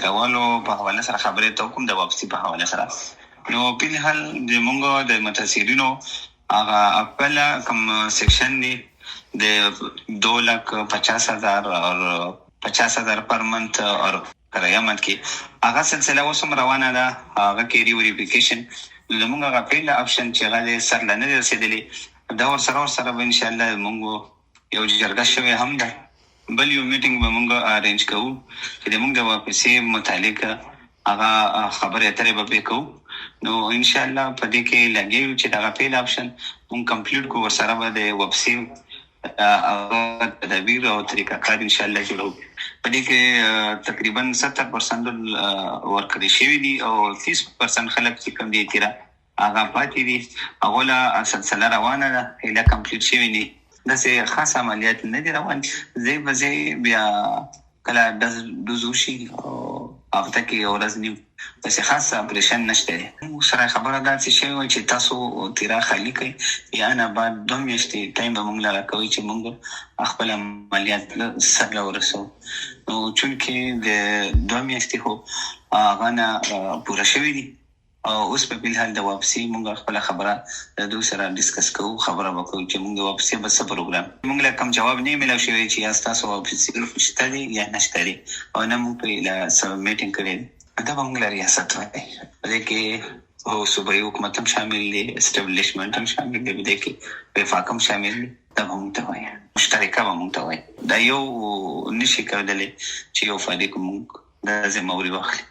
متاثروالو په حواله سره خبرې ته کوم، د واپسی په حواله سره. نو په الحال د مونږ د متاثرینو هغه خپل کوم سیکشن دی، د 2,50,000 او 50,000 پر منت او کرایه منت کې، هغه سلسله اوس هم روانه ده. هغه کې ری ویریفیکیشن زمونږ هغه پیل اپشن چې هغه سر له نه دی رسېدلی، دا ورسره به ان شاء الله مونږ یو جرګه شوې هم ده، بل یو میټینګ به مونږ ارینج کوو چې د مونږ د واپسې متعلق هغه خبرې اترې به پرې کوو. نو ان شاء الله په دې کې لګیا یو چې دغه پیل اپشن مونږ کمپلیټ کړو، ورسره به د واپسې هغه تدابیر او طریقه کار ان شاء الله جوړو. په دې کې تقریبا 70% ورکړی شوي دي او 30% خلک چې کوم دي تیرا هغه پاتې دي، هغو له سلسله روانه ده، هیله کمپلیټ شوي دي. داسې خاص عملیات نه دي روان، ځای په ځای بیا کله ډز ډوز وشي او هفته کې یو ورځ نیم، داسې خاص اپریشن نشته دی. موږ سره خبره داسې شوې وه چې تاسو تیرا خالي کړئ، یا نه بعد 2 میاشتې ټایم به موږ له راکوئ چې موږ خپل عملیات سر له ورسوو. نو چونکې د 2 میاشتې خو هغه نه پوره شوي دي او اوس په فلحال د واپسي مونږ خپله خبره د دوی سره ډسکس کوو، خبره به کوو چې مونږ د واپسي به څه پروګرام. مونږ له کوم جواب نه ملاو شوی چې یا ستاسو واپسي شته دی یا نشته دی او نه مونږ په لا څه میټینګ کړی دی. دا به مونږ له ریاست وایي. په دې کې او صوبایي حکومت هم شامل دی، اسټابلیشمنټ هم شامل دی، په دې کې وفاق هم شامل دی. دا به مونږ ته وایي، مشترکه به مونږ ته وایي. دا یو نشي کېدلی چې یو فریق مونږ دا ذمه واري واخلي.